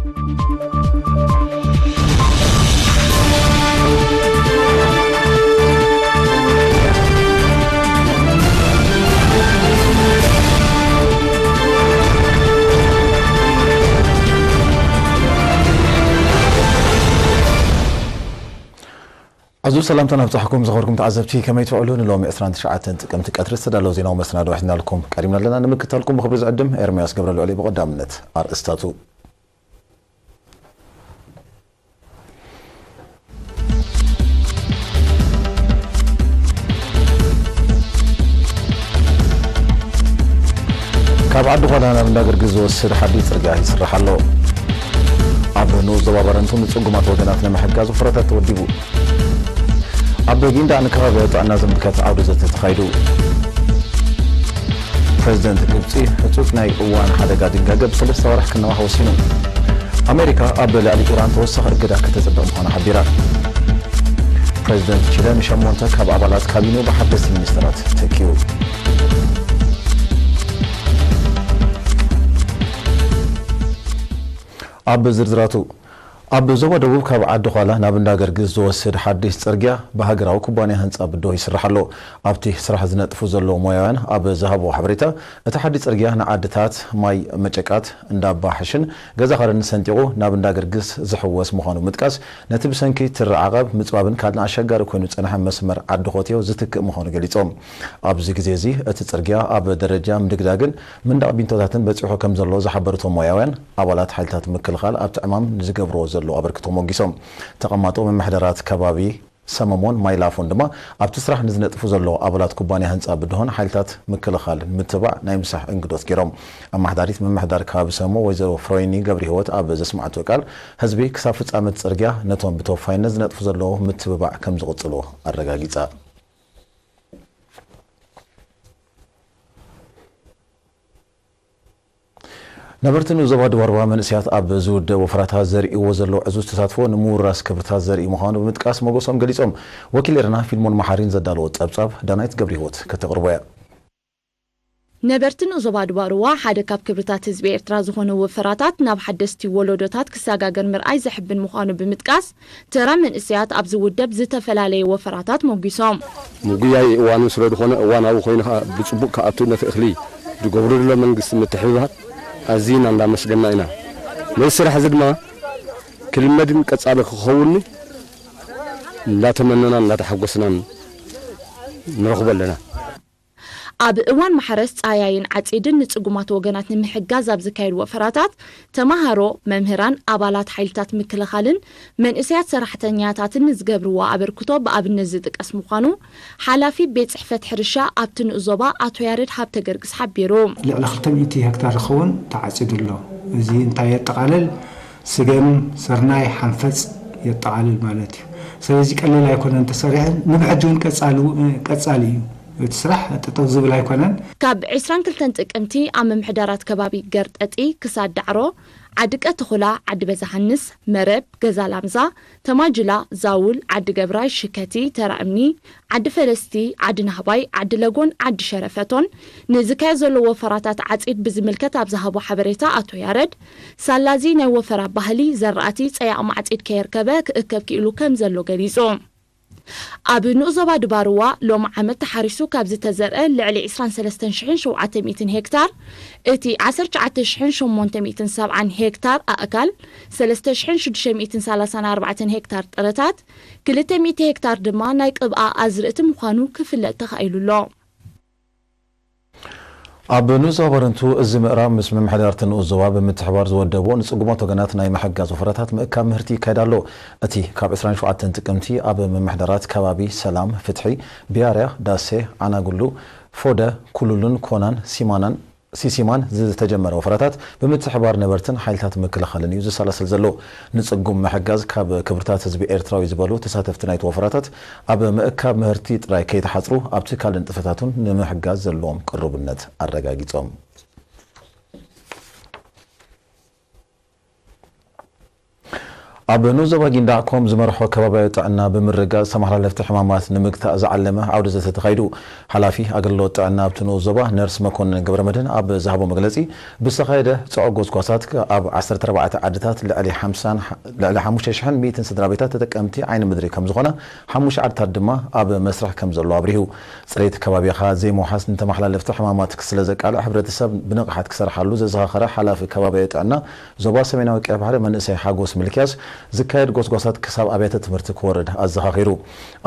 ኣዙ ሰላምታ ናብጻሕኩም ዝኸበርኩም ተዓዘብቲ፣ ከመይ ትውዕሉ? ንሎሚ ዕስራን ትሽዓተን ጥቅምቲ ቀትሪ ዝተዳለዉ ዜናዊ መሰናዶ ኣሕሊፍናልኩም ቀሪብና ኣለና። ንምክታልኩም ብኽብሪ ዝዕድም ኤርምያስ ገብረልዑል። ብቐዳምነት ኣርእስታቱ። ካብ ዓዲ ዃላ ናብ እንዳ ገርግስ ዝወስድ ሓድሽ ጽርግያ ይስራሕ ኣሎ። ኣብ ንኡስ ዞባ ባረንቱ ንጽጉማት ወገናት ንምሕጋዝ ወፈራታት ተወዲቡ። ኣብ ጊንዳዕ ንከባቢ ጥዕና ዝምልከት ዓውደ ዘተ ተኻይዱ። ፕረዚደንት ግብጺ ህጹጽ ናይ እዋን ሓደጋ ድንጋገ ብሰለስተ ወርሕ ክነዋሕ ወሲኑ። ኣሜሪካ ኣብ ልዕሊ ኢራን ተወሳኺ እገዳ ከተጽድቕ ምዃና ሓቢራ። ፕረዚደንት ቺለ ንሸሞንተ ካብ ኣባላት ካቢኑ ብሓደስቲ ሚኒስተራት ተኪኡ። ኣብ ዝርዝራቱ፣ ኣብ ዞባ ደቡብ ካብ ዓዲ ዃላ ናብ እንዳ ገርግስ ዝወስድ ሓድሽ ጽርግያ ብሃገራዊ ኩባንያ ህንጻ ብድሆ ይስራሕ ኣሎ። ኣብቲ ስራሕ ዝነጥፉ ዘለዉ ሞያውያን ኣብ ዝሃብዎ ሓበሬታ፣ እቲ ሓድሽ ጽርግያ ንዓድታት ማይ መጨቃት፣ እንዳባ ሕሽን ገዛ ኻረን ሰንጢቑ ናብ እንዳ ገርግስ ዝሕወስ ምዃኑ ብምጥቃስ፣ ነቲ ብሰንኪ ትሪ ዓቐብ፣ ምጽባብን ካልእን ኣሸጋሪ ኮይኑ ዝጸንሐ መስመር ዓዲ ኾትዮ ዝትክእ ምዃኑ ገሊጾም። ኣብዚ ግዜ እዚ እቲ ጽርግያ ኣብ ደረጃ ምድግዳግን ምንዳቕ ቢንቶታትን በጺሑ ከም ዘሎ ዝሓበሩ እቶም ሞያውያን፣ ኣባላት ሓይልታት ምክልኻል ኣብቲ ዕማም ንዝገብርዎ ዘለዉ ኣበርክቶ ሞጊሶም። ተቐማጦ ምምሕዳራት ከባቢ ሰመሞን ማይላፎን ድማ ኣብቲ ስራሕ ንዝነጥፉ ዘለዉ ኣባላት ኩባንያ ህንጻ ብድሆን ሓይልታት ምክልኻል ምትባዕ ናይ ምሳሕ እንግዶት ገይሮም። ኣመሓዳሪት ምምሕዳር ከባቢ ሰመሞ ወይዘሮ ፍሮይኒ ገብረህይወት ኣብ ዘስማዕቶ ቃል፣ ህዝቢ ክሳብ ፍጻመ እቲ ጽርግያ ነቶም ብተወፋይነት ዝነጥፉ ዘለዉ ምትብባዕ ከም ዝቕጽሉ ኣረጋጊጻ። ነበርቲ ንኡስ ዞባ ደቡብ መንእሰያት ኣብ ዝውደብ ወፈራታት ዘርእይዎ ዘለዉ ዕዙዝ ተሳትፎ ንምውራስ ክብርታት ዘርኢ ምዃኑ ብምጥቃስ መጎሶም ገሊጾም። ወኪል ኤረና ፊልሞን መሓሪን ዘዳለዎ ጸብጻብ ዳናይት ገብረህይወት ከተቕርቦ እያ። ነበርቲ ንኡስ ዞባ ድባርዋ ሓደ ካብ ክብርታት ህዝቢ ኤርትራ ዝኾነ ወፈራታት ናብ ሓደስቲ ወለዶታት ክሰጋገር ምርኣይ ዘሕብን ምዃኑ ብምጥቃስ፣ ተራ መንእሰያት ኣብ ዝውደብ ዝተፈላለየ ወፈራታት ሞጊሶም። ምጉያይ እዋኑ ስለ ዝኾነ፣ እዋናዊ ኮይኑ ከኣ ብጽቡቕ ክኣቱ ነቲ እኽሊ ዝገብሩ ዘሎ መንግስቲ ምትሕብባር ኣዚና እንዳመስገና ኢና። ነዚ ስራሕ እዚ ድማ ክልመድን ቀጻሊ ክኸውን እንዳተመነናን እንዳተሓጎስናን ንረኽቦ ኣለና። ኣብ እዋን ማሕረስ ጻያይን ዓጺድን ንጽጉማት ወገናት ንምሕጋዝ ኣብ ዝካየድ ወፈራታት፣ ተማሃሮ፣ መምህራን፣ ኣባላት ሓይልታት ምክልኻልን መንእሰያት ሰራሕተኛታትን ንዝገብርዎ ኣበርክቶ ብኣብነት ዝጥቀስ ምዃኑ፣ ሓላፊ ቤት ጽሕፈት ሕርሻ ኣብቲ ንኡስ ዞባ ኣቶ ያሬድ ሃብተገርግስ ሓቢሩ። ልዕሊ ክልተ ሚእቲ ሄክታር ዝኸውን ተዓጺዱ ኣሎ። እዚ እንታይ የጠቓልል? ስገም፣ ስርናይ፣ ሓንፈጽ የጠቓልል ማለት እዩ። ስለዚ ቀሊል ኣይኮነን ተሰሪሑ፣ ንብሕጂ እውን ቀጻሊ፣ ቀጻሊ እዩ። እቲ ስራሕ ጠጠው ዝብል ኣይኮነን። ካብ ዕስራን ክልተን ጥቅምቲ ኣብ ምምሕዳራት ከባቢ ገርጠጢ ክሳድ ዳዕሮ፣ ዓዲ ቀትኹላ፣ ዓዲ በዛሃንስ፣ መረብ፣ ገዛ ላምዛ፣ ተማጅላ፣ ዛውል፣ ዓዲ ገብራይ፣ ሽከቲ፣ ተራ እምኒ፣ ዓዲ ፈለስቲ፣ ዓዲ ናህባይ፣ ዓዲ ለጎን፣ ዓዲ ሸረፈቶን ንዝካየድ ዘሎ ወፈራታት ዓጺድ ብዝምልከት ኣብ ዝሃቦ ሓበሬታ ኣቶ ያረድ፣ ሳላዚ ናይ ወፈራ ባህሊ ዘራእቲ ጸያቕ ማዕጺድ ከየርከበ ክእከብ ክኢሉ ከም ዘሎ ገሊጹ። ኣብ ንኡስ ዞባ ድባርዋ ሎም ዓመት ተሓሪሱ ካብ ዝተዘርአ ልዕሊ ዕስራን ሰለስተን ሽሕን ሸውዓተ ሚእትን ሄክታር፣ እቲ ዓሰርተ ትሽዓተ ሽሕን ሸሞንተ ሚእትን ሰብዓን ሄክታር ኣእካል፣ ሰለስተ ሽሕን ሽዱሽተ ሚእትን ሰላሳን ኣርባዕተን ሄክታር ጥረታት፣ ክልተ ሚእቲ ሄክታር ድማ ናይ ቅብኣ ኣዝርእቲ ምዃኑ ክፍለጥ ተኻኢሉ ኣሎ። ኣብ ንኡስ ዞባ ባረንቱ እዚ ምዕራብ ምስ ምምሕዳር እቲ ንኡስ ዞባ ብምትሕባር ዝወደቦ ንጽጉማት ወገናት ናይ ምሕጋዝ ወፈራታት ምእካብ ምህርቲ ይካየድ ኣሎ። እቲ ካብ ዕስራን ሸውዓተን ጥቅምቲ ኣብ ምምሕዳራት ከባቢ ሰላም፣ ፍትሒ፣ ቢያርያ፣ ዳሴ፣ ዓናጉሉ፣ ፎደ፣ ኩሉሉን ኮናን ሲማናን ሲሲማን ዝተጀመረ ወፈራታት ብምትሕባር ነበርትን ሓይልታት ምክልኻልን እዩ ዝሰላሰል ዘሎ። ንጽጉም ምሕጋዝ ካብ ክብርታት ህዝቢ ኤርትራዊ ዝበሉ ተሳተፍቲ ናይቲ ወፈራታት፣ ኣብ ምእካብ ምህርቲ ጥራይ ከይተሓጽሩ፣ ኣብ ትካልን ንጥፈታቱን ንምሕጋዝ ዘለዎም ቅሩብነት ኣረጋጊጾም። ኣብ ንኡስ ዞባ ጊንዳዕ ኮም ዝመርሖ ከባቢያዊ ጥዕና ብምርግጋጽ ተመሓላለፍቲ ሕማማት ንምግታእ ዝዓለመ ዓውደ ዘተ ተኻይዱ። ሓላፊ ኣገልግሎት ጥዕና ኣብቲ ንኡስ ዞባ ነርስ መኮንን ገብረመድህን ኣብ ዝሃቦ መግለጺ፣ ብዝተኻየደ ጽዑቕ ጎስጓሳት ኣብ ዓሰርተ ኣርባዕተ ዓድታት ልዕሊ ሓምሳን ልዕሊ ሓሙሽተ ሽሕን ሚእትን ስድራ ቤታት ተጠቀምቲ ዓይኒ ምድሪ ከም ዝኾና፣ ሓሙሽተ ዓድታት ድማ ኣብ መስርሕ ከም ዘሎ ኣብሪሁ። ጽሬት ከባቢኻ ዘይምውሓስ ንተመሓላለፍቲ ሕማማት ስለ ዘቃልዕ፣ ሕብረተሰብ ብንቕሓት ክሰርሓሉ ዘዘኻኸረ ሓላፊ ከባቢያዊ ጥዕና ዞባ ሰሜናዊ ቀይሕ ባሕሪ መንእሰይ ሓጎስ ሚልክያስ፣ ዝካየድ ጎስጓሳት ክሳብ ኣብያተ ትምህርቲ ክወርድ ኣዘኻኺሩ።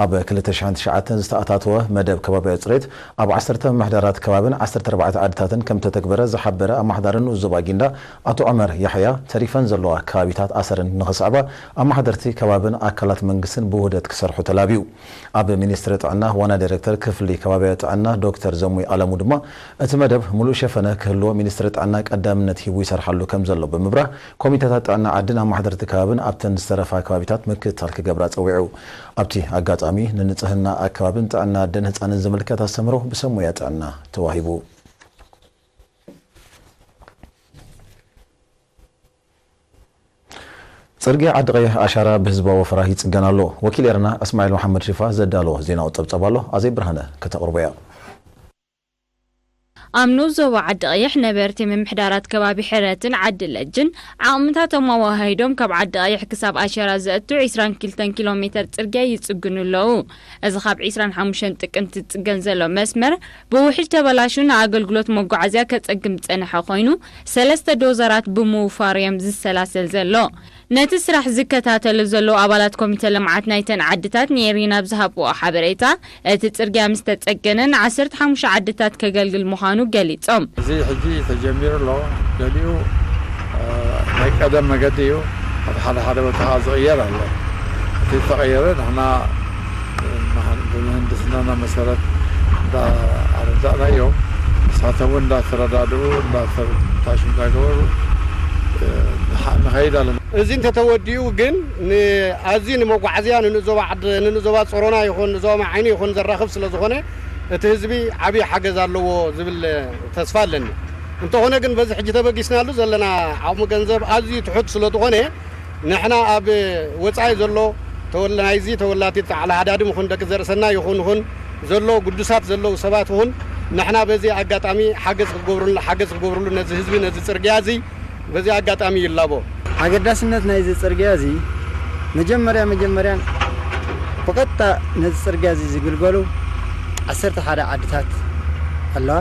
ኣብ ክልተ ሽሕን ትሽዓተን ዝተኣታተወ መደብ ከባቢያዊ ጽሬት ኣብ ዓሰርተ ምምሕዳራት ከባብን ዓሰርተ ኣርባዕተ ዓድታትን ከም ተተግበረ ዝሓበረ ኣመሓዳሪ ንኡስ ዞባ ጊንዳዕ ኣቶ ዑመር ያሕያ፣ ተሪፈን ዘለዋ ከባቢታት ኣሰረን ንኽስዕባ ኣመሓደርቲ ከባብን ኣካላት መንግስትን ብውህደት ክሰርሑ ተላብዩ። ኣብ ሚኒስትሪ ጥዕና ዋና ዳይሬክተር ክፍሊ ከባቢያዊ ጥዕና ዶክተር ዘሙይ ኣለሙ ድማ፣ እቲ መደብ ምሉእ ሸፈነ ክህልዎ ሚኒስትሪ ጥዕና ቀዳምነት ሂቡ ይሰርሓሉ ከም ዘሎ ብምብራህ፣ ኮሚተታት ጥዕና ዓድን ኣመሓደርቲ ከባብን ኣብተን ዝተረፋ ከባቢታት ምክትታል ክገብራ ጸዊዑ። ኣብቲ ኣጋጣሚ፣ ንንጽህና ኣከባብን ጥዕና ኣደን ህጻንን ዝምልከት ኣስተምህሮ ብሰብ ሞያ ጥዕና ተዋሂቡ። ጽርግያ ዓዲ ቀይሕ ኣሻራ ብህዝባዊ ወፈራ ይጽገን ኣሎ። ወኪል ኤረና እስማዒል መሓመድ ሽፋ ዘዳለዎ ዜናዊ ጸብጻብ ኣሎ፣ ኣዜብ ብርሃነ ከተቕርቦ እያ። ኣብ ንኡስ ዞባ ዓዲ ቀይሕ ነበርቲ ምምሕዳራት ከባቢ ሕረትን ዓዲ ለጅን ዓቕምታቶም ኣወሃሂዶም ካብ ዓዲ ቀይሕ ክሳብ ኣሸራ ዘእቱ ዕስራን ክልተን ኪሎ ሜተር ጽርግያ ይጽግኑ ኣለዉ። እዚ ካብ ዕስራን ሓሙሽተን ጥቅምቲ ዝጽገን ዘሎ መስመር ብውሕጅ ተበላሹ ንኣገልግሎት መጓዓዝያ ከጸግም ዝጸንሐ ኮይኑ፣ ሰለስተ ዶዘራት ብምውፋር እዮም ዝሰላሰል ዘሎ። ነቲ ስራሕ ዝከታተሉ ዘለዉ ኣባላት ኮሚተ ልምዓት ናይተን ዓድታት ንኤሪና ኣብ ዝሃብዎ ሓበሬታ፣ እቲ ጽርግያ ምስ ተጸገነ ንዓሰርተ ሓሙሽተ ዓድታት ከገልግል ምዃኑ ገሊጾም። እዚ ሕጂ ተጀሚሩ ኣሎ። ገሊኡ፣ እ፣ ናይ ቀደም መገዲ እዩ። ኣብ ሓደ ሓደ ቦታ ከዓ ዝቕየር ኣሎ። እቲ ዝተቐየረ ንሕና፣ እ፣ መሃን-፣ ብምህንድስናና መሰረት እንዳ ኣረዳእናዮም፣ ንሳቶም እውን እንዳተረዳድኡ፣ እንዳፈታሽ እንዳገበሩ፣ እ፣ ንሓ-፣ ንኸይድ ኣለና። እዚ እንተተወዲኡ ግን ን-፣ ኣዝዩ ንመጓዓዝያ ንንኡስ ዞባ ዓዲ፣ ንንኡስ ዞባ ጾሮና ይኹን ንዞባ መዓይኒ ይኹን ዘራኽብ ስለ ዝኾነ፣ እቲ ህዝቢ ዓብዪ ሓገዝ ኣለዎ ዝብል ተስፋ ኣለኒ። እንተኾነ ግን በዚ ሕጂ ተበጊስናሉ ዘለና ዓቕሚ ገንዘብ ኣዝዩ ትሑት ስለ ዝኾነ፣ ንሕና ኣብ ወጻኢ ዘሎ ተወላ-፣ ናይዚ ተወላዲ ጻዕላ ሃዳድም ይኹን ደቂ ዘርእሰናይ ይኹን፣ ይኹን ዘሎ ግዱሳት ዘለዉ ሰባት ይኹን፣ ንሕና በዚ ኣጋጣሚ ሓገዝ ክገብሩልና፣ ሓገዝ ክገብሩሉ ነዚ ህዝቢ፣ ነዚ ጽርግያ እዚ በዚ ኣጋጣሚ ይላቦ። ኣገዳስነት ናይዚ ጽርግያ እዚ፣ መጀመርያ መጀመርያ ብቐጥታ ነዚ ጽርግያ እዚ ዝግልገሉ ዓሰርተ ሓደ ዓድታት ኣለዋ።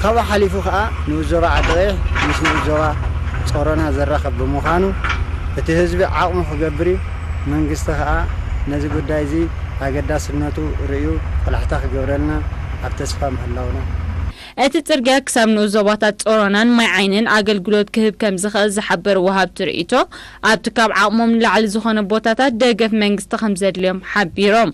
ካብኡ ሓሊፉ ኸኣ ንኡስ ዞባ ዓዲ ቀይሕ ምስ ንኡስ ዞባ ጾሮና ዘራኽብ ብምዃኑ፣ እቲ ህዝቢ ዓቕሙ ክገብር እዩ። መንግስቲ ኸኣ ነዚ ጉዳይ እዚ ኣገዳስነቱ ርእዩ ቆላሕታ ክገብረልና ኣብ ተስፋ ምህላውና። እቲ ጽርግያ ክሳብ ንኡስ ዞባታት ጾሮናን ማይ ዓይንን ኣገልግሎት ክህብ ከም ዝኽእል ዝሓበሩ ወሃብቲ ርእይቶ፣ ኣብቲ ካብ ዓቕሞም ንላዕሊ ዝኾነ ቦታታት ደገፍ መንግስቲ ከም ዘድልዮም ሓቢሮም።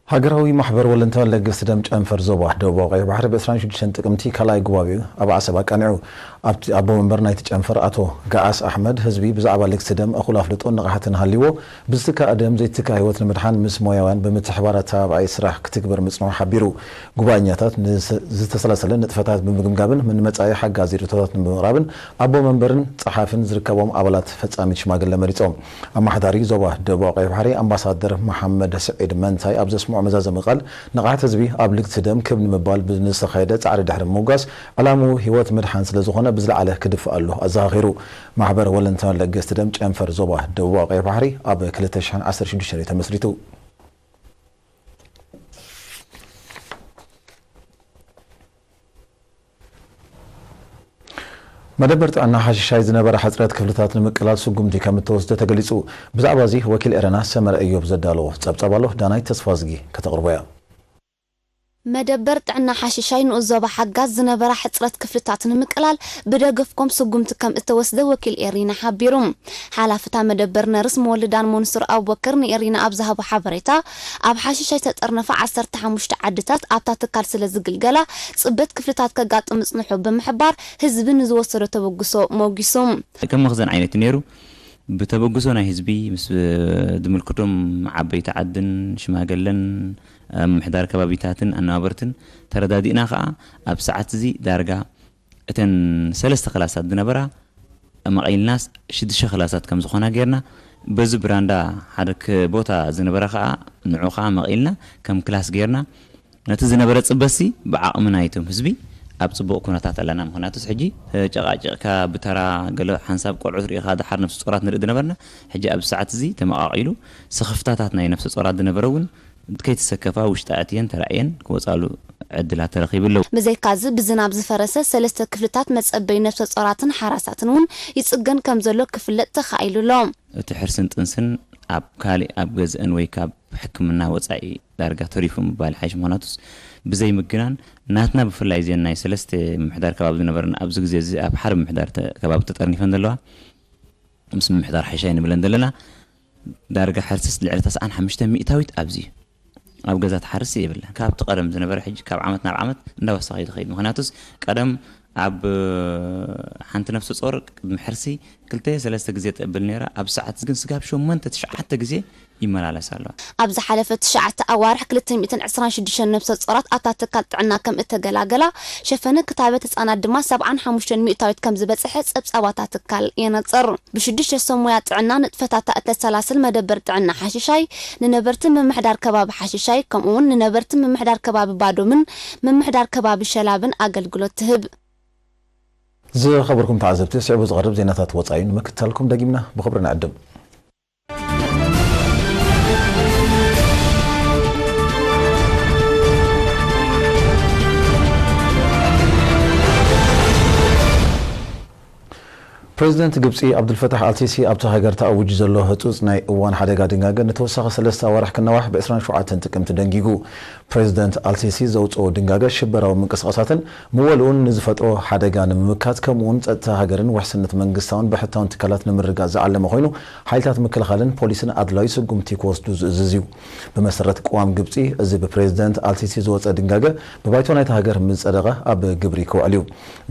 ሃገራዊ ማሕበር ወለንታዊ ለገስቲ ደም ጨንፈር ዞባ ደቡባዊ ቀይሕ ባሕሪ ብ ዕስራን ሽዱሽተን ጥቅምቲ ካልኣይ ጉባኤኡ ኣብ ዓሰብ ኣቃኒዑ። ኣብቲ ኣቦ መንበር ናይቲ ጨንፈር ኣቶ ገዓስ ኣሕመድ፣ ህዝቢ ብዛዕባ ለግሲ ደም እኹል ኣፍልጦን ንቕሓትን ሃልይዎ፣ ብዝትካእ ደም ዘይትካእ ህይወት ንምድሓን ምስ ሞያውያን ብምትሕብባር ኣተባባዒ ስራሕ ክትግበር ምጽንሑ ሓቢሩ። ጉባኤኛታት ንስ-፣ ዝተሰላሰለ ንጥፈታት ብምግምጋምን ንመጻኢ ሓጋዚ ርኢቶታት ብምቕራብን ኣቦ መንበርን ጸሓፍን ዝርከቦም ኣባላት ፈጻሚት ሽማግለ መሪጾም። ኣመሓዳሪ ዞባ ደቡብ ቀይሕ ባሕሪ ኣምባሳደር መሓመድ ስዒድ መንታይ ኣብ ዘስምዖ መዛዘሚ ቃል፣ ንቕሓት ህዝቢ ኣብ ልግሲ ደም ክብ ንምባል ብዝተኻየደ ጻዕሪ ድሕሪ ምውጋስ፣ ዕላምኡ ህይወት ምድሓን ስለ ዝኾነ ብዝለዓለ ክድፍኣሉ ኣዘኻኺሩ። ማሕበር ወለንታውያን ለገስቲ ደም ጨንፈር ዞባ ደቡብ ቀይሕ ባሕሪ ኣብ ክልተ ሽሕን ዓሰርተ ሽዱሽተን እዩ ተመስሪቱ። መደበር ጥዕና ሓሽሻይ ዝነበረ ሕጽረት ክፍልታት ንምቅላል ስጉምቲ ከም እተወስደ ተገሊጹ። ብዛዕባ እዚ ወኪል ኤረና ሰመረ እዮብ ዘዳለዎ ጸብጻብ ኣሎ፣ ዳናይት ተስፋዝጊ ከተቕርቦ እያ። መደበር ጥዕና ሓሽሻይ ንኡስ ዞባ ሓጋዝ ዝነበራ ሕጽረት ክፍልታት ንምቅላል ብደገፍኩም ስጉምቲ ከም እተወስደ ወኪል ኤሪና ሓቢሩ። ሓላፍታ መደበር ነርስ ምወልዳን መንሱር ኣቡበከር ንኤሪና ኣብ ዝሃቦ ሓበሬታ፣ ኣብ ሓሽሻይ ዝተጠርነፋ ዓሰርተ ሓሙሽተ ዓድታት ኣብታ ትካል ስለ ዝግልገላ፣ ጽበት ክፍልታት ከጋጥም ምጽንሑ ብምሕባር፣ ህዝቢ ንዝወሰዶ ተበግሶ ሞጊሱ። ከም መኽዘን ዓይነት ነይሩ። ብተበግሶ ናይ ህዝቢ ምስ ዝምልከቶም ዓበይቲ ዓድን ሽማገለን፣ ምምሕዳር ከባቢታትን ኣነባበርትን ተረዳዲእና ኸኣ፣ ኣብ ሰዓት እዚ ዳርጋ እተን ሰለስተ ክላሳት ዝነበራ መቒልናስ ሽዱሽተ ክላሳት ከም ዝኾና ጌርና፣ በዚ ብራንዳ ሓደ ክ-፣ ቦታ ዝነበረ ኸዓ ንዑ ኸዓ መቒልና ከም ክላስ ጌርና፣ ነቲ ዝነበረ ጽበትሲ ብዓቕሚ ናይቶም ህዝቢ ኣብ ጽቡቕ ኩነታት ኣለና። ምኽንያቱስ ሕጂ፣ እ፣ ጨቓጭቕካ ብተራ ገለ ሓንሳብ ቆልዑት ርኢኻ ደሓር ነፍሲ ጾራት ንርኢ ዝነበርና፣ ሕጂ ኣብዚ ሰዓት እዚ ተመቓቒሉ ስኽፍታታት ናይ ነፍሲ ጾራት ዝነበረ እውን ከይተሰከፋ ውሽጢ ኣትየን ተራእየን ክወጻሉ ዕድላት ተረኺቡ ኣለዉ። ብዘይካዚ ብዝናብ ዝፈረሰ ሰለስተ ክፍልታት መጸበይ ነፍሰ ጾራትን ሓራሳትን እውን ይጽገን ከም ዘሎ ክፍለጥ ተኻኢሉ ኣሎ። እቲ ሕርስን ጥንስን ኣብ ካሊእ ኣብ ገዝእን ወይ ካብ ሕክምና ወጻኢ ዳርጋ ተሪፉ ምባል ሓይሽ ምኽንያቱስ ብዘይ ምግናን ናትና ብፍላይ እዘን ናይ ሰለስተ ምምሕዳር ከባቢ ዝነበርና ኣብዚ ግዜ እዚ ኣብ ሓደ ምምሕዳር ተ-፣ ከባቢ ተጠርኒፈን ዘለዋ ምስ ምምሕዳር ሓይሻ ንብለን ዘለና ዳርጋ ሕርስስ ልዕሊ ተስዓን ሓሙሽተ ሚእታዊት ኣብዚ ኣብ ገዛ ትሓርስ የብላን። ካብቲ ቀደም ዝነበረ ሕጂ ካብ ዓመት ናብ ዓመት እንዳወሰኸ እዩ ዝኸይድ። ምኽንያቱስ ቀደም ኣብ ሓንቲ ነፍሲ ጾር ቅድሚ ሕርሲ ክልተ ሰለስተ ግዜ ተብል ነይራ። ኣብ ሰዓት ግን ስጋብ ሸሞንተ ትሽዓተ ግዜ ይመላለስ ኣሎ። ኣብ ዝሓለፈ ትሽዓተ ኣዋርሕ ክልተ ሚእትን ዕስራን ሽዱሽተን ነፍሰ ጾራት ኣብታ ትካል ጥዕና ከም እተገላገላ፣ ሸፈነ ክታበት ህጻናት ድማ ሰብዓን ሓሙሽተን ሚእታዊት ከም ዝበጽሐ ጸብጻባታ ትካል የነጽር። ብሽዱሽተ ሰብ ሞያ ጥዕና ንጥፈታታ እተሰላስል መደበር ጥዕና ሓሽሻይ፣ ንነበርቲ ምምሕዳር ከባቢ ሓሽሻይ፣ ከምኡውን ንነበርቲ ምምሕዳር ከባቢ ባዶምን ምምሕዳር ከባቢ ሸላብን ኣገልግሎት ትህብ። ዝኸበርኩም ተዓዘብቲ፣ ስዒቡ ዝቐርብ ዜናታት ወጻኢ ንምክትታልኩም ደጊምና ብኽብሪ ንዕድም። ፕሬዚደንት ግብጺ ዓብዱልፈታሕ ኣልሲሲ ኣብታ ሃገር ተኣዊጁ ዘሎ ህጹጽ ናይ እዋን ሓደጋ ድንጋገ ንተወሳኺ ሰለስተ ኣዋርሕ ክነዋሕ ብ ዕስራን ሸውዓተን ጥቅምቲ ደንጊጉ። ፕሬዚደንት ኣልሲሲ ዘውጽኦ ድንጋገ ሽበራዊ ምንቅስቓሳትን ምወልኡን ንዝፈጥሮ ሓደጋ ንምምካት ከምኡውን ጸጥታ ሃገርን ውሕስነት መንግስታውን ብሕታውን ትካላት ንምርግጋጽ ዝዓለመ ኮይኑ ሓይልታት ምክልኻልን ፖሊስን ኣድላዊ ስጉምቲ ክወስዱ ዝእዝዝ እዩ። ብመሰረት ቅዋም ግብጺ፣ እዚ ብፕሬዚደንት ኣልሲሲ ዝወጸ ድንጋገ ብባይቶ ናይታ ሃገር ምስ ጸደቐ ኣብ ግብሪ ክውዕል እዩ።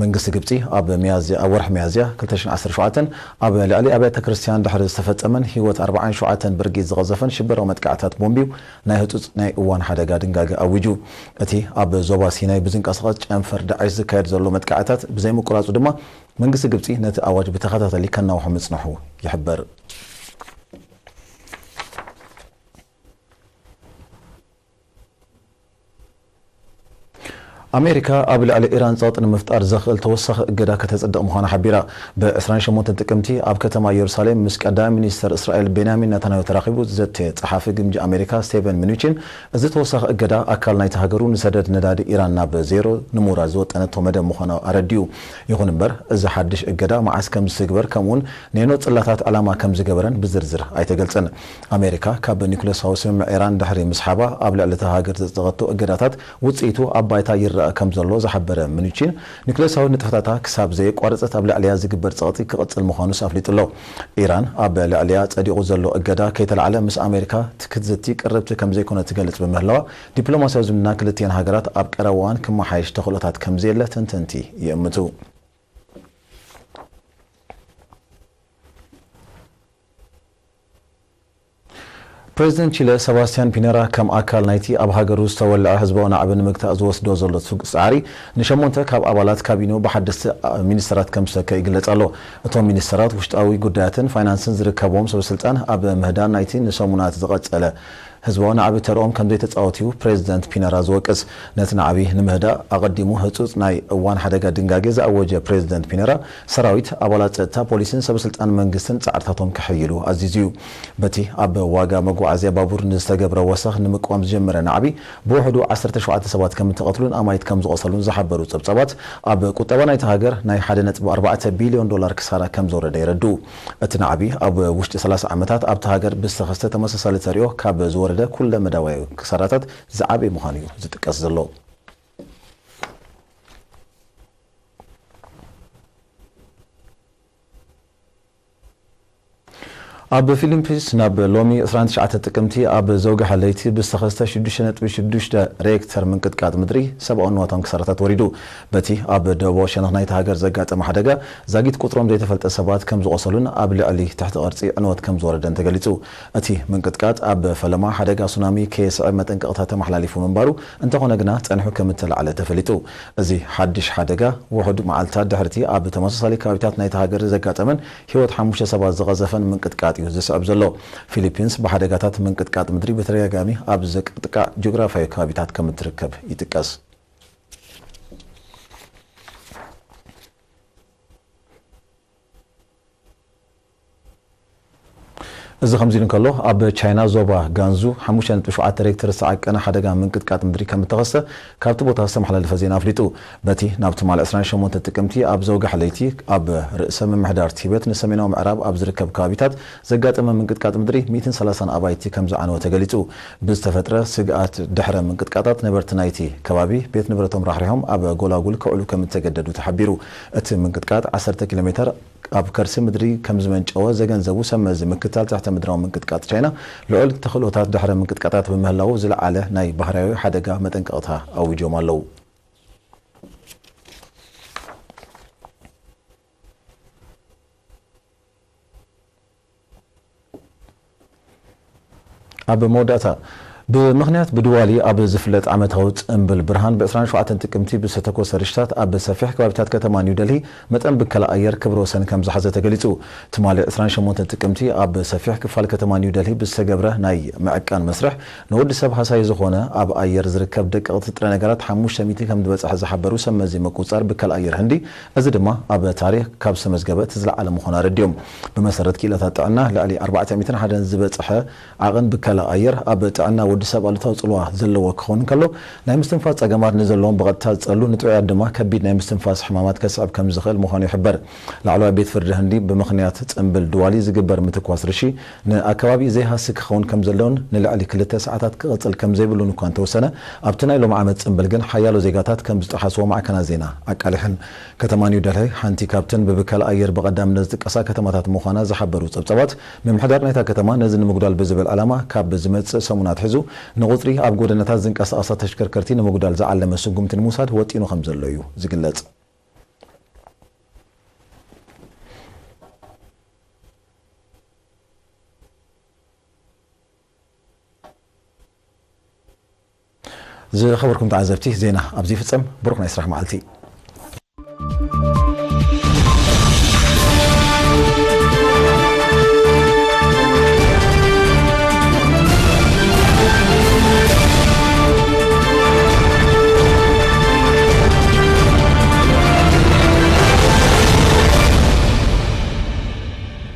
መንግስቲ ግብጺ ኣብ ሚያዝያ፣ ኣብ ወርሒ ሚያዝያ ክልተ ሽሕን ዓሰርተ ሸውዓተን ኣብ ልዕሊ ኣብያተ ክርስቲያን ድሕሪ ዝተፈጸመን ህይወት ኣርባዓን ሸውዓተን ብርጌድ ዝቐዘፈን ሽበራዊ መጥቃዕታት ቦምብ እዩ ናይ ህጹጽ ናይ እዋን ሓደጋ ድንጋገ ኣዊጁ። እቲ ኣብ ዞባ ሲናይ ብዝንቀሳቐስ ጨንፈር ዳዕሽ ዝካየድ ዘሎ መጥቃዕታት ብዘይምቁራጹ ድማ መንግስቲ ግብጺ ነቲ ኣዋጅ ብተኸታታሊ ከናውሖ ምጽንሑ ይሕበር። ኣሜሪካ ኣብ ልዕሊ ኢራን ጸቕጢ ንምፍጣር ዘኽእል ተወሳኺ እገዳ ከተጽድቕ ምዃና ሓቢራ። ብ ዕስራን ሸሞንተን ጥቅምቲ ኣብ ከተማ ኢየሩሳሌም ምስ ቀዳማይ ሚኒስተር እስራኤል ቤንያሚን ናታንያሁ ተራኺቡ ዝዘተየ ጸሓፊ ግምጃ ኣሜሪካ ስቴቨን ምኑቺን፣ እዚ ተወሳኺ እገዳ ኣካል ናይቲ ሃገሩ ንሰደድ ነዳዲ ኢራን ናብ ዜሮ ንምውራድ ዝወጠነቶ መደብ ምዃኑ ኣረዲኡ። ይኹን እምበር፣ እዚ ሓድሽ እገዳ መዓስ ከም ዝትግበር ከምኡውን ነየኖት ጽላታት ዕላማ ከም ዝገበረን ብዝርዝር ኣይተገልጸን። ኣሜሪካ ካብ ኒኩለሳዊ ስምምዕ ኢራን ድሕሪ ምስሓባ ኣብ ልዕሊ እታ ሃገር ዘጽደቐቶ እገዳታት ውጽኢቱ ኣብ ባይታ ይረኣ ከም ዘሎ ዝሓበረ ምኑቺን፣ ኒኩለሳዊ ንጥፈታታ ክሳብ ዘየቋረጸት ኣብ ልዕሊያ ዝግበር ጸቕጢ ክቕጽል ምዃኑስ ኣፍሊጡ ኣሎ። ኢራን ኣብ ልዕሊያ ጸዲቑ ዘሎ እገዳ ከይተላዕለ ምስ ኣሜሪካ ክትዝቲ ቅርብቲ ከም ዘይኮነ ትገልጽ ብምህላዋ፣ ዲፕሎማስያዊ ዝምድና ክልቲኤን ሃገራት ኣብ ቀረባ እዋን ክመሓየሽ ተኽእሎታት ከም ዘየለ ተንተንቲ ይእምቱ። ፕሬዚደንት ቺለ ሰባስቲያን ፒነራ ከም ኣካል ናይቲ ኣብ ሃገሩ ዝተወልዐ ህዝባዊ ናዕቢ ንምግታእ ዝወስዶ ዘሎ ጻዕሪ ንሸሞንተ ካብ ኣባላት ካቢኖ ብሓደስቲ ሚኒስተራት ከም ዝተከ ይግለጽ ኣሎ። እቶም ሚኒስተራት ውሽጣዊ ጉዳያትን ፋይናንስን ዝርከብዎም ሰብ ስልጣን ኣብ ምህዳን ናይቲ ንሰሙናት ዝቐጸለ ህዝባዊ ናዕቢ ተርኦም ከም ዘይተጻወቱ እዩ ፕሬዚደንት ፒነራ ዝወቅስ። ነቲ ናዕቢ ንምህዳእ ኣቐዲሙ ህጹጽ ናይ እዋን ሓደጋ ድንጋጌ ዝኣወጀ ፕሬዚደንት ፒነራ ሰራዊት፣ ኣባላት ጸጥታ፣ ፖሊስን ሰብ ስልጣን መንግስትን ጻዕርታቶም ከሐይሉ ኣዚዙ እዩ። በቲ ኣብ ዋጋ መጓዓዝያ ባቡር ንዝተገብረ ወሰኽ ንምቅዋም ዝጀመረ ናዕቢ ብውሕዱ ዓሰርተ ሸውዓተ ሰባት ከም እተቐትሉን ኣማይት ከም ዝቖሰሉን ዝሓበሩ ጸብጻባት፣ ኣብ ቁጠባ ናይቲ ሃገር ናይ ሓደ ነጥቢ ኣርባዕተ ቢልዮን ዶላር ክሳራ ከም ዘውረደ የረድኡ። እቲ ናዕቢ ኣብ ውሽጢ ሰላሳ ዓመታት ኣብታ ሃገር ብዝተኸስተ ተመሳሳሊ ተሪኦ ካብ ዝወረደ ኩለ መዳያዊ ክሳራታት ዝዓበየ ምዃኑ እዩ ዝጥቀስ ዘሎ። ኣብ ፊሊፒንስ ናብ ሎሚ ዕስራን ትሽዓተ ጥቅምቲ ኣብ ዘውግሐ ለይቲ ብዝተኸስተ ሽዱሽተ ነጥቢ ሽዱሽተ ሬክተር ምንቅጥቃጥ ምድሪ ሰብኣዊ ንዋታውን ክሳራታት ወሪዱ። በቲ ኣብ ደቡባዊ ሸነኽ ናይታ ሃገር ዘጋጠመ ሓደጋ፣ ዛጊት ቁጽሮም ዘይተፈልጠ ሰባት ከም ዝቖሰሉን ኣብ ልዕሊ ትሕቲ ቅርጺ ዕንወት ከም ዝወረደን ተገሊጹ። እቲ ምንቅጥቃጥ ኣብ ፈለማ ሓደጋ ሱናሚ ከየስዕብ መጠንቀቕታ ተመሓላሊፉ ምንባሩ፣ እንተኾነ ግና ጸኒሑ ከም እተላዕለ ተፈሊጡ። እዚ ሓድሽ ሓደጋ፣ ውሑድ መዓልታት ድሕርቲ ኣብ ተመሳሳሊ ከባቢታት ናይታ ሃገር ዘጋጠመን ህይወት ሓሙሽተ ሰባት ዝቐዘፈን ምንቅጥቃጥ እዩ ዝስዕብ ዘሎ። ፊሊፒንስ ብሓደጋታት ምንቅጥቃጥ ምድሪ ብተደጋጋሚ ኣብ ዘጥቃዕ ጂኦግራፍያዊ ከባቢታት ከም እትርከብ ይጥቀስ። እዚ ከምዚ ኢሉ እንከሎ፣ ኣብ ቻይና ዞባ ጋንዙ ሓሙሽተ ነጥቢ ሸውዓተ ሬክተር ዝተዓቀነ ሓደጋ ምንቅጥቃጥ ምድሪ ከም እተኸስተ ካብቲ ቦታ ዝተመሓላለፈ ዜና ኣፍሊጡ። በቲ ናብ ትማሊ ዕስራን ሸሞንተን ጥቅምቲ ኣብ ዘውግሐ ለይቲ ኣብ ርእሰ ምምሕዳር ቲቤት ንሰሜናዊ ምዕራብ ኣብ ዝርከብ ከባቢታት ዘጋጠመ ምንቅጥቃጥ ምድሪ ሚእትን ሰላሳን ኣባይቲ ከም ዝዓነወ ተገሊጹ። ብዝተፈጥረ ስግኣት ድሕረ ምንቅጥቃጣት ነበርቲ ናይቲ ከባቢ ቤት ንብረቶም ራሕሪሖም ኣብ ጎላጉል ክውዕሉ ከም እተገደዱ ተሓቢሩ። እቲ ምንቅጥቃጥ ዓሰርተ ኪሎ ሜተር ኣብ ከርሲ ምድሪ ከም ዝመንጨወ ዘገንዘቡ ሰብ መዚ ምክትታል ትሕተ ምድራዊ ምንቅጥቃጥ ቻይና፣ ልዑል ተኽእሎታት ድሕረ ምንቅጥቃጣት ብምህላዉ ዝለዓለ ናይ ባህርያዊ ሓደጋ መጠንቀቕታ ኣዊጆም ኣለዉ። ኣብ መወዳእታ፣ ብምኽንያት ብድዋሊ ኣብ ዝፍለጥ ዓመታዊ ጽምብል ብርሃን፣ ብ ዕስራን ሸውዓተን ጥቅምቲ ብዝተተኮሰ ርሽታት ኣብ ሰፊሕ ከባቢታት ከተማ ኒው ደልሂ መጠን ብከላ ኣየር ክብረ ወሰን ከም ዝሓዘ ተገሊጹ። ትማሊ ዕስራን ሸሞንተን ጥቅምቲ ኣብ ሰፊሕ ክፋል ከተማ ኒው ደልሂ ብዝተገብረ ናይ ምዕቃን መስርሕ፣ ንወዲ ሰብ ሃሳዪ ዝኾነ ኣብ ኣየር ዝርከብ ደቀቕቲ ጥረ ነገራት ሓሙሽተ ሚእቲ ከም ዝበጽሐ ዝሓበሩ ሰብ መዚ ምቁጽጻር ብከላ ኣየር ህንዲ፣ እዚ ድማ ኣብ ታሪኽ ካብ ዝተመዝገበ እቲ ዝለዓለ ምዃኑ ኣረዲኦም። ብመሰረት ክኢላታት ጥዕና፣ ልዕሊ ኣርባዕተ ሚእትን ሓደን ዝበጽሐ ዓቐን ብከላ ኣየር ኣብ ጥዕና ወዲ ሰብ ኣሉታዊ ጽልዋ ዘለዎ ክኸውን እንከሎ፣ ናይ ምስትንፋስ ጸገማት ንዘለዎም ብቐጥታ ዝጸሉ፣ ንጥዑያት ድማ ከቢድ ናይ ምስትንፋስ ሕማማት ከስዕብ ከም ዝኽእል ምዃኑ ይሕበር። ላዕለዋይ ቤት ፍርዲ ህንዲ ብምኽንያት ጽምብል ድዋሊ ዝግበር ምትኳስ ርሺ ንኣከባቢ ዘይሃሲ ክኸውን ከም ዘለዎን ንልዕሊ ክልተ ሰዓታት ክቕጽል ከም ዘይብሉን እኳ እንተወሰነ፣ ኣብቲ ናይ ሎሚ ዓመት ጽምብል ግን ሓያሎ ዜጋታት ከም ዝጠሓስዎ ማዕከናት ዜና ኣቃሊሐን። ከተማ ኒው ደልሂ ሓንቲ ካብተን ብብከላ ኣየር ብቐዳምነት ዝጥቀሳ ከተማታት ምዃና ዝሓበሩ ጸብጻባት፣ ምምሕዳር ናይታ ከተማ ነዚ ንምጉዳል ብዝብል ዕላማ ካብ ዝመጽእ ሰሙን ኣትሒዙ ንቑጽሪ ኣብ ጎደናታት ዝንቀሳቐሳ ተሽከርከርቲ ንምጉዳል ዝዓለመ ስጉምቲ ንምውሳድ ወጢኑ ከም ዘሎ እዩ ዝግለጽ። ዝኸበርኩም ተዓዘብቲ፣ ዜና ኣብዚ ይፍጸም። ብሩኽ ናይ ስራሕ መዓልቲ።